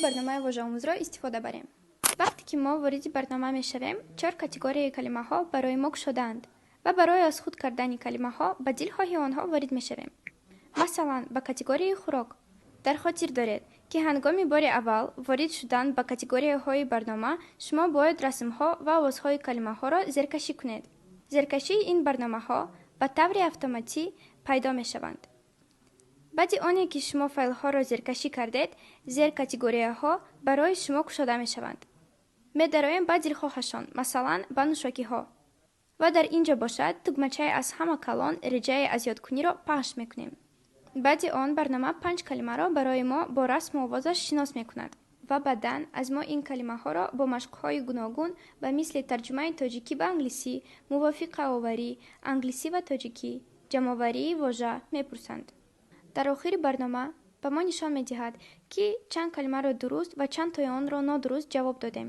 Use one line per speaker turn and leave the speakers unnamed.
Барномаи вожаомӯзро истифода барем. Вақте ки мо вориди барнома мешавем, чор категорияи калимаҳо барои мо кушодаанд ва барои аз худ кардани калимаҳо ба дилхоҳи онҳо ворид мешавем. Масалан, ба категорияи хӯрок. Дар хотир доред, ки ҳангоми бори аввал ворид шудан ба категорияҳои барнома шумо бояд расмҳо ва овозҳои калимаҳоро зеркашӣ кунед. Зеркашии ин барномаҳо ба таври автоматӣ пайдо мешаванд. Баъди оне ки шумо файлҳоро зеркашӣ кардед, зеркатегорияҳо барои шумо кушода мешаванд. Медароем ба дилхоҳашон, масалан, ба нӯшокиҳо. Ва дар ин ҷо бошад, тугмачаи аз ҳама калон реҷаи азёдкуниро пахш мекунем. Баъди он барнома панҷ калимаро барои мо бо расму овозаш шинос мекунад ва баъдан аз мо ин калимаҳоро бо машқҳои гуногун ба мисли тарҷумаи тоҷикӣ ба англисӣ, мувофиқаоварӣ, англисӣ ва тоҷикӣ, ҷамъоварии вожа мепурсанд. Дар охири барнома ба мо нишон медиҳад, ки чанд калимаро дуруст ва чанд тои онро нодуруст ҷавоб додем.